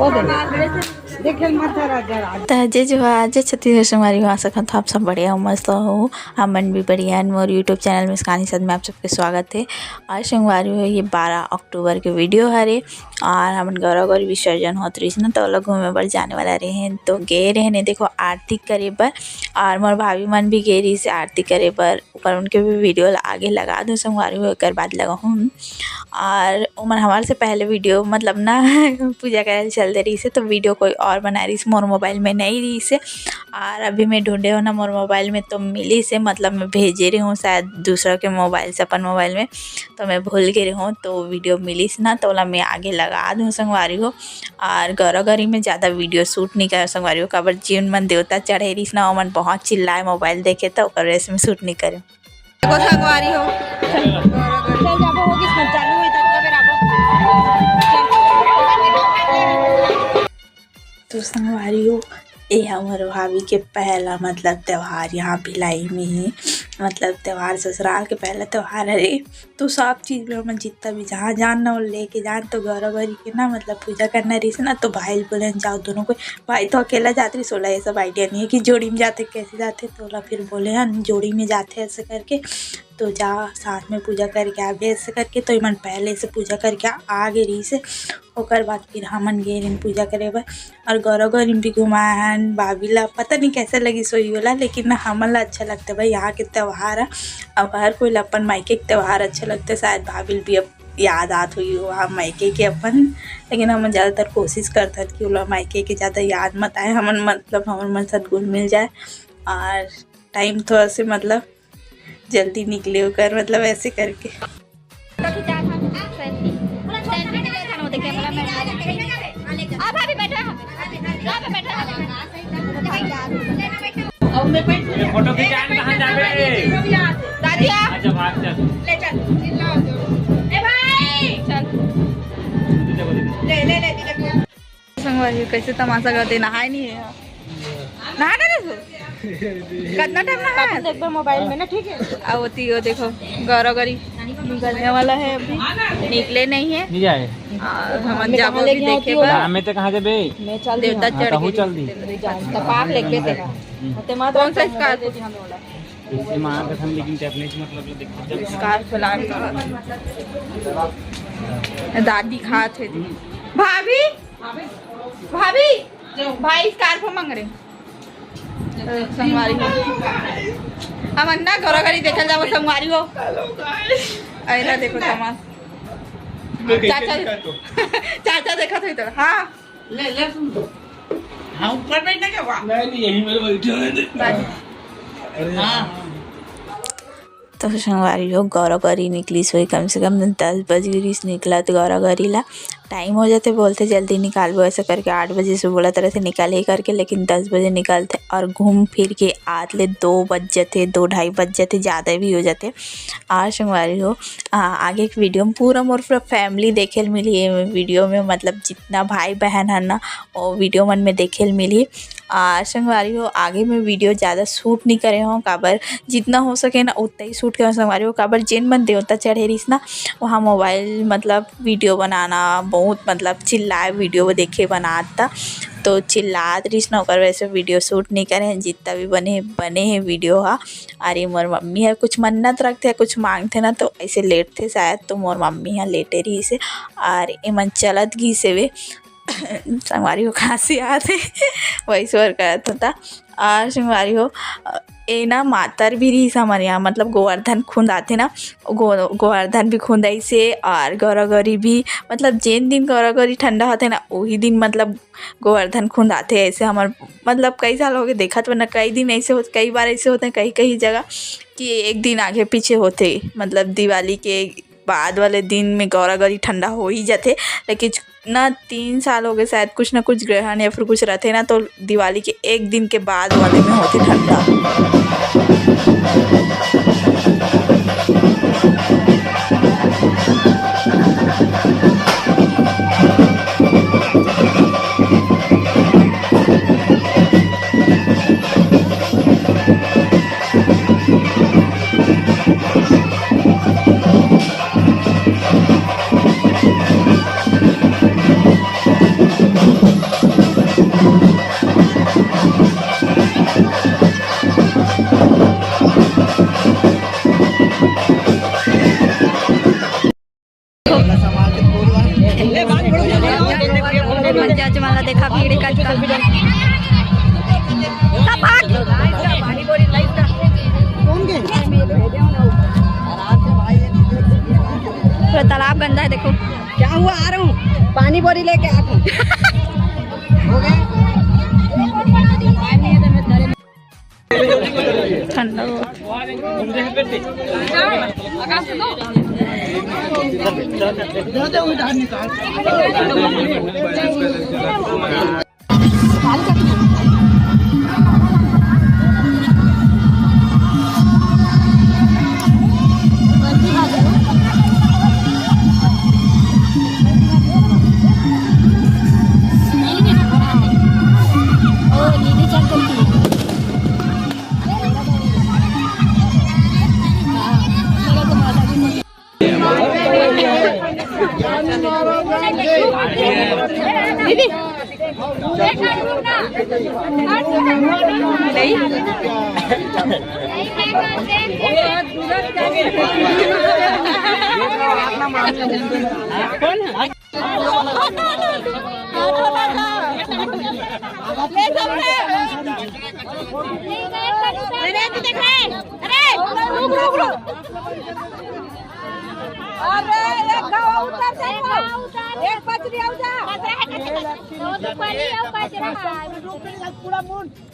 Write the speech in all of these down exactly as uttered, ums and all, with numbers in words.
त जय जोहार, जय छत्तीसगढ़ संगवारी हो। आशा करत हव आप सब बढ़िया हो, मस्त हो। हमन भी बढ़िया हन। मोर YouTube चैनल मुस्कान ही साथ में आप सबके स्वागत हे। आज संगवारी हो, ये बारह अक्टूबर के वीडियो हरे और हमन गौरा गौरी विसर्जन होत रहिस ना, त ओला घूमे बर जाने वाला रहेन, तो गे रहेन, देखो, आरती करे बर। और मोर भाभी मन भी गे रहिस आरती करे बर, ओकर उनके भी वीडियो ला आगे लगा दूँ संगवारी हो, एकर बाद लगाहूँ। और ओमन हमारे से पहले वीडियो मतलब ना पूजा करे चल दे रहिस हे, तो वीडियो कोई और बना रहिस, मोर मोबाइल में नहीं रहिस हे। और अभी मैं ढूंढे हो ना मोर मोबाइल में, तो मिलिस हे, मतलब मैं भेजे रही हूँ शायद दूसरा के मोबाइल से अपन मोबाइल में, तो मैं भूल गे रही हूँ, तो वीडियो मिलिस ना, तो ओला मैं आगे लगा दूँ संगवारी हो। और गौरा गौरी में ज़्यादा वीडियो शूट नहीं करे संगवारी हो, काबर जिन मन देवता चढ़े रहिस ना, ओमन बहुत चिल्लाए मोबाइल देखे, तो ओकर वजह से मैं शूट नहीं करे। देखो संगवारी हो, चल जाबो, होगिस ना, चालू होई त अतका बेर आबो। तो संगवारी हो, ए हमर भाभी के पहला मतलब त्योहार यहाँ भिलाई में ही, मतलब त्योहार ससुराल के पहला त्योहार हरे। तो सब चीज में हमन जितना भी जहाँ जान ना लेके जान, तो गौरा गौरी के ना मतलब पूजा करना रहिस ना, तो भाई ल बोले जाओ दोनों कोई। भाई तो अकेला जात रहिस, ओला ये सब आइडिया नहीं है कि जोड़ी में जाथे कैसे जाथे, तो ओला फिर बोले हन जोड़ी में जाथे ऐसे करके, तो जा साथ में पूजा करके आबे ऐसे करके। तो इमन पहले से पूजा करके आ गे रहिस हे। ओकर बाद फिर हमन गे रहेन पूजा करे बर। और गौरा गौरी भी घुमाए हन भाभी ला, पता नहीं कैसे लगिस होही ओला, लेकिन ना हमन ला अच्छा लगता भाई यहाँ के त्योहार ह। अब हर कोई ला अपन मायके के त्योहार अच्छा लगता है, शायद भाभी ल भी अब याद आत होही वहाँ मायके के अपन, लेकिन हमन ज़्यादातर कोशिश करथन कि ओला मायके के ज़्यादा याद मत आए, हमन मतलब हमर मन साथ घुल मिल जाए। और टाइम थोड़ा से मतलब जल्दी निकले ओकर, मतलब ऐसे करके। अब अभी बैठा है, अब बैठा है। फोटो खिंचान कहाँ जाबे? दादिया। अच्छा, भाग चल। ले चल। ए भाई। चल। ले, ले, ले, ले। संगवारी हो, कैसे तमाशा करते, नहाए नहीं है। नहा ना रे तू? कितना टाइम नहा है? अपन देख बे मोबाइल में ना, ठीक है? अब होती हो, देखो, गौरा गौरी निकलने वाला है, अभी निकले नहीं है। नहीं जाए। और हम जाबो अभी देखे बर। हमें तो कहाँ जाबे? मैं चल देवता हाँ, चढ़ तो के चल दी। जान, तो पाप लेके तेरा। हम्म। ते मात्र कौन सा स्कार्फ? इससे मार कसम, लेकिन चपने से मतलब जो देखो जब स्कार्फ फैला के। दादी खात है। भाभी, भाभी, भाई स्कार्फ मांग रहे। संगवारी हो। हम अन्ना घरा घरी देखल जाबो संगवारी हो। अरे देखो तमाशा। चाचा, चाचा देखत होई तो। हाँ। ले, ले सुन। हाँ, ऊपर बैठना क्या हुआ? नहीं, नहीं, यहीं मेरे बैठे हुए थे। बाजू। अरे हाँ। हाँ। तो संगवारी हो, गौरा गौरी निकलिस होही कम से कम दस बज गिरिस निकलत गौरा गौरी ला। टाइम हो जाथे, बोलथे जल्दी निकालबो, ऐसे करके आठ बजे से बोलत रहथे निकल ही करके, लेकिन दस बजे निकलथे और घूम फिर के आत ले दो बज जाथे, दो ढाई बज जाथे, ज़्यादा भी हो जाथे। और संगवारी हो, आ, आगे के वीडियो में पूरा मोर पूरा फैमिली देखे ल मिली ये वीडियो में, मतलब जितना भाई बहन है ना, वो वीडियो मन में देखे ल मिली। आ, संगवारी हो, आगे में वीडियो ज़्यादा शूट नहीं करे हों, काबर जितना हो सके ना उतना ही शूट करे हों संगवारी हो, काबर जेन मन देवता चढ़े रहिस ना, वहाँ मोबाइल मतलब वीडियो बनाना बहुत मतलब चिल्लाए वीडियो देखे बनात था, तो चिल्लात रहिस ना, ओकर वजह से वीडियो शूट नहीं करे हैं। जितना भी बने बने हैं वीडियो हा। अरे मोर मम्मी है कुछ मन्नत रखथे, कुछ मांगथे ना, तो ऐसे लेटथे शायद, तो मोर मम्मी हा लेटे रहिस हे। और एमन चलत गिस हे वे संगवारी हो, खांसी आत हे, वही स्वर करत होता। और संगवारी हो, अ, ए ना मातर भी रहिस हमर यहाँ, मतलब गोवर्धन खुंदाथे ना, गो-, गोवर्धन भी खुंदाइस हे और गौरा गौरी भी, मतलब जेन दिन गौरा गौरी ठंडा होथे ना, वही दिन मतलब गोवर्धन खुंदाथे। ऐसे हमर मतलब कई साल हो गए देखत बना, कई दिन ऐसे होत, कई बार ऐसे होते हैं कई कई जगह कि एक दिन आगे पीछे होते, मतलब दिवाली के बाद वाले दिन में गौरा गौरी ठंडा हो ही जाथे। लेकिन ना तीन साल हो गए शायद, कुछ ना कुछ ग्रहण या फिर कुछ रहते ना, तो दिवाली के एक दिन के बाद वाले में होथे ठंडा। वाला देखा भीड़ का, सब भाग। पूरा तालाब गंदा है, देखो। क्या हुआ? आ रहा हूँ, पानी बोरी लेके आता हूँ। हो गया? ठंडा हो। अरे, एक गाँव उतर से एक पचरी आउ जा।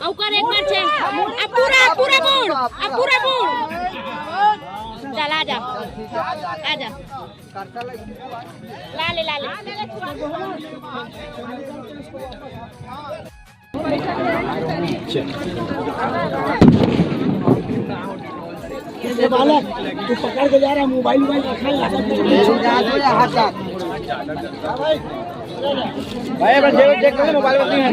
अउ कर एक बार छे। अब पूरा, पूरा बोल, अब पूरा बोल। चल, आ जा, आ जा। ला ले, ला ले। ये बालक, तू पकड़ के जा रहा है, मोबाइल, मोबाइल रखना है। भाई, बस ये देख ले, मोबाइल में नहीं है।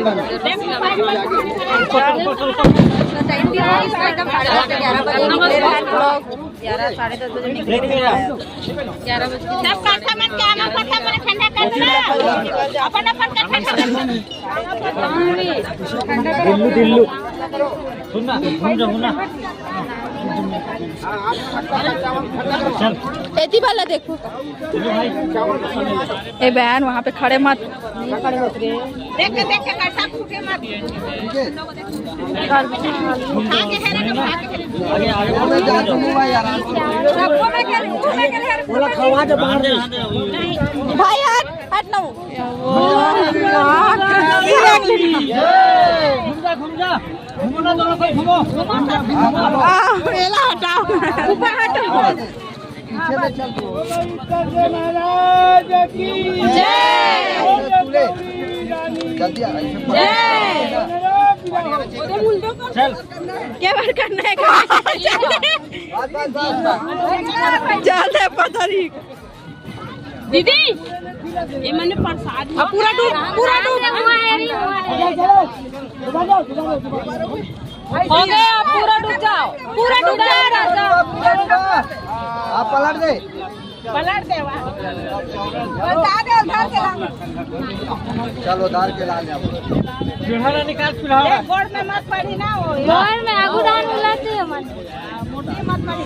एकदम साढ़े दस बजे निकले रहे हैं हम लोग। ग्यारह, साढ़े दस बजे निकले रहे हैं। ग्यारह बजे। सब कट्ठा मत के आना, कट्ठा मत, ठंडा कर देना। अपन, अपन कट्ठा कर देना। दिल्लू, दिल्लू। सुन ना, घूम जा, घूम ना। चल। एती वाला देखो। चलो भाई। ए बहन, वहाँ पे खड़े मत। देख के, देख के, कट्ठा फूटे मत। बोला खवा दे बाहर में। भाई हट, हट ना वो। घूम जा, घूम जा। घूमो ना दोनों भाई, घूमो। घूम जा, घूम जा। आ, मेला हटाओ। ऊपर हटो। पीछे में चल तू। महाराज की जय। जल्दी आ, ऐसे पकड़। जय। चल। क्या बार करना है? बस, बस, बस, बस। चल रे पथरी। दीदी, ये मैंने प्रसाद अब पूरा डूब, पूरा डूब। हुआ है, नहीं हुआ है। हो गया, अब पूरा डूब जाओ, पूरा डूब जाओ, राजा। आप पलट दे। पलट दे, वाह। बता दे, उधार के लाओ। चल, उधार के ला ले। चूल्हा ना निकाल, चूल्हा। ये गोड़ में मत पड़ी ना वो। गोड़ में आगू धान उलाते हो मन। मुट्ठी मत पड़ी।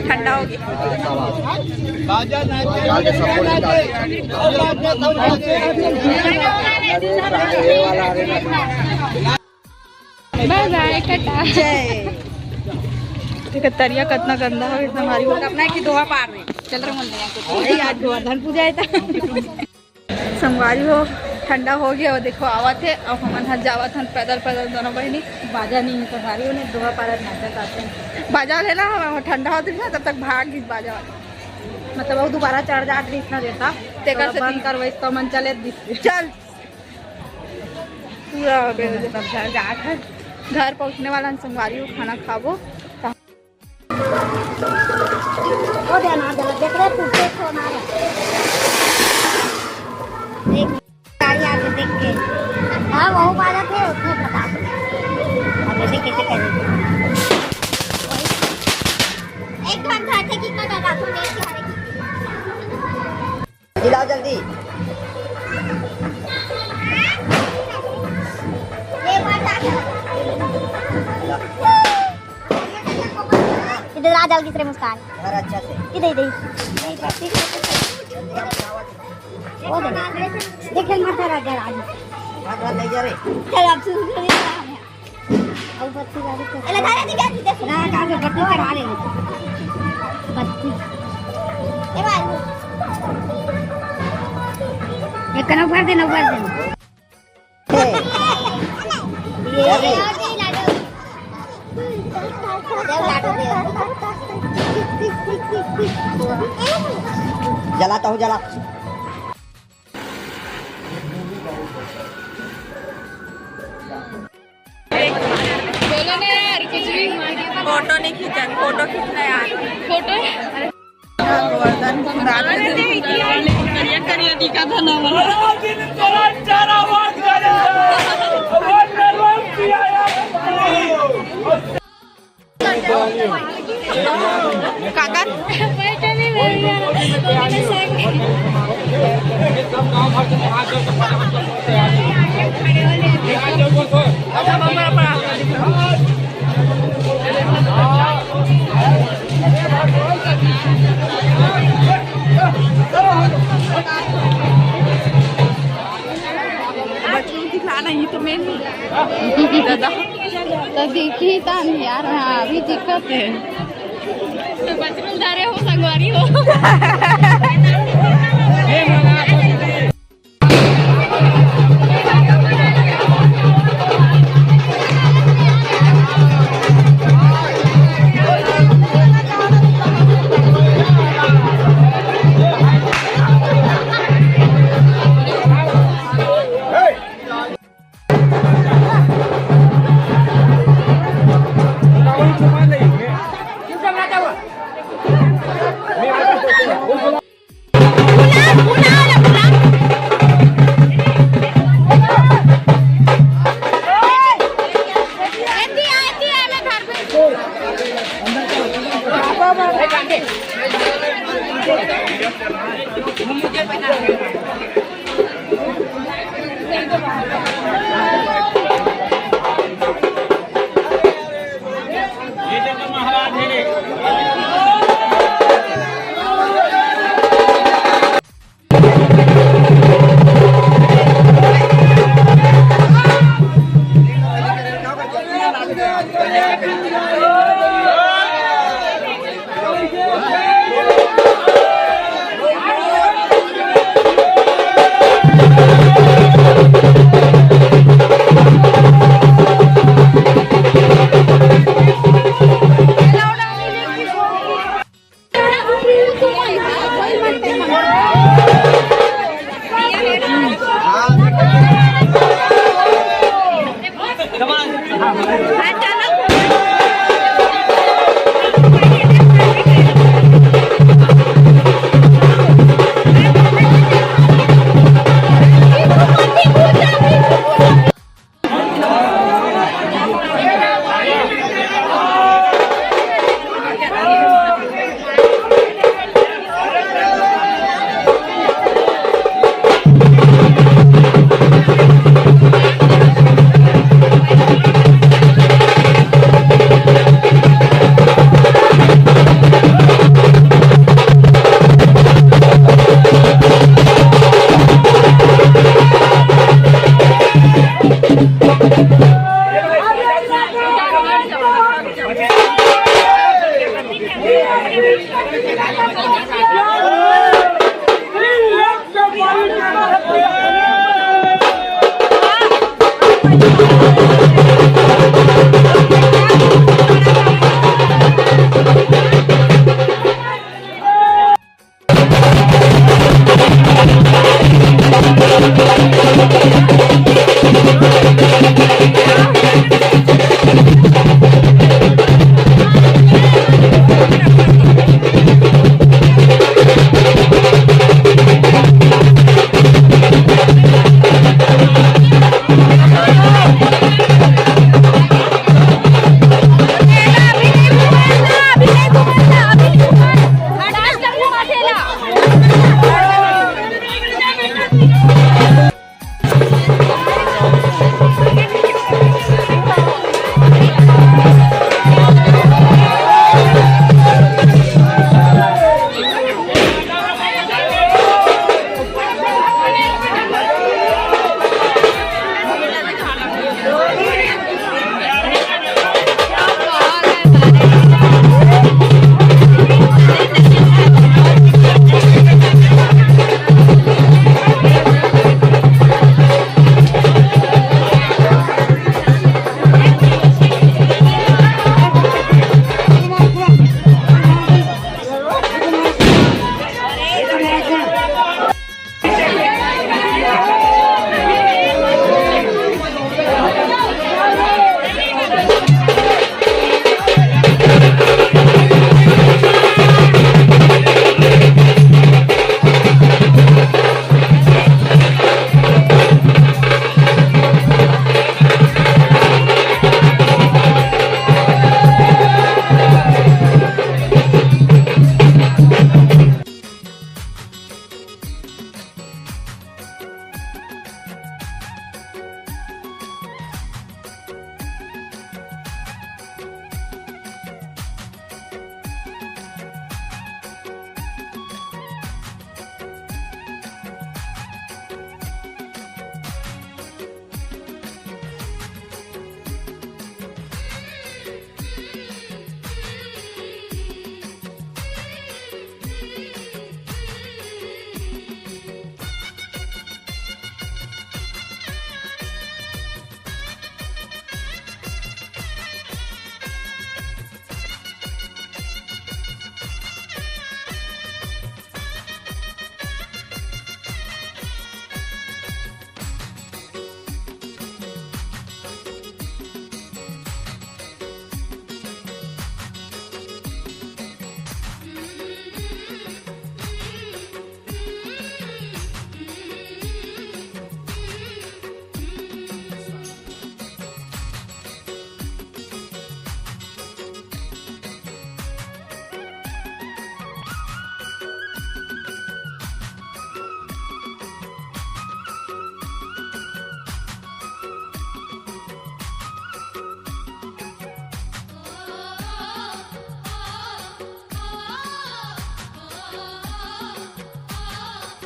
ठंडा हो गया। बाय बाय, टाटा। जय। देखो, तरिया कितना गंदा है, इतना भारी हो। अपना की दोहा पार रहे। चल रहे मुंडे यहाँ के। अरे, आज गोवर्धन पूजा है था। संगवारी हो, ठंडा हो गया, वो देखो आवत है। अब हमन ह जावत हन पैदल, पैदल दोनों बहिनी। बाजा नहीं है, संगवारी हो ने दोहा पारत नाचत आते हैं। बाजा है ना, ठंडा होते ना, तब तक भाग गई बाजा वाला। मतलब, वो दोबारा चढ़ जात रहिस ना देता, तेकर तो से बंद करवाइस तो मन चले दिस। चल, पूरा हो गया। सब घर जात है। घर पहुँचने वाला हन संगवारी हो, खाना खाबो। ओ देना, देना, देख रहे, कुत्ते को मारे। एक गाड़ी आगे देख के। हाँ, वो मारा थे, उसने पता। अब ऐसे कैसे करेंगे? एक घंटा से कितना डरा, तू देख के आ रही थी। खिलाओ जल्दी। इधर आ जल्दी से मुस्कान। घर अच्छा से। इधर, इधर। वो दे। देख, चल, माता राजा राज। चल, अब शुरू करिए। अब बत्ती गाड़ी को। अरे, धारा जी, क्या चीज़ है? ना, कहाँ से बत्ती चढ़ा रहे हैं? बत्ती। ए भाई। एक कनक भर देना, भर देना। जलाता हूँ, जला। बोलो ना यार, कुछ भी। फोटो नहीं खींचन, फोटो खींचना यार। फोटो? गोवर्धन, रात में करिया करिया दिखा था ना। काका। बच्चों को दिखलाना ही तो मेन दादा। तो दिखी तान यार, हाँ, अभी दिक्कत है। तो बचपन जा रहे हो, संगवारी हो।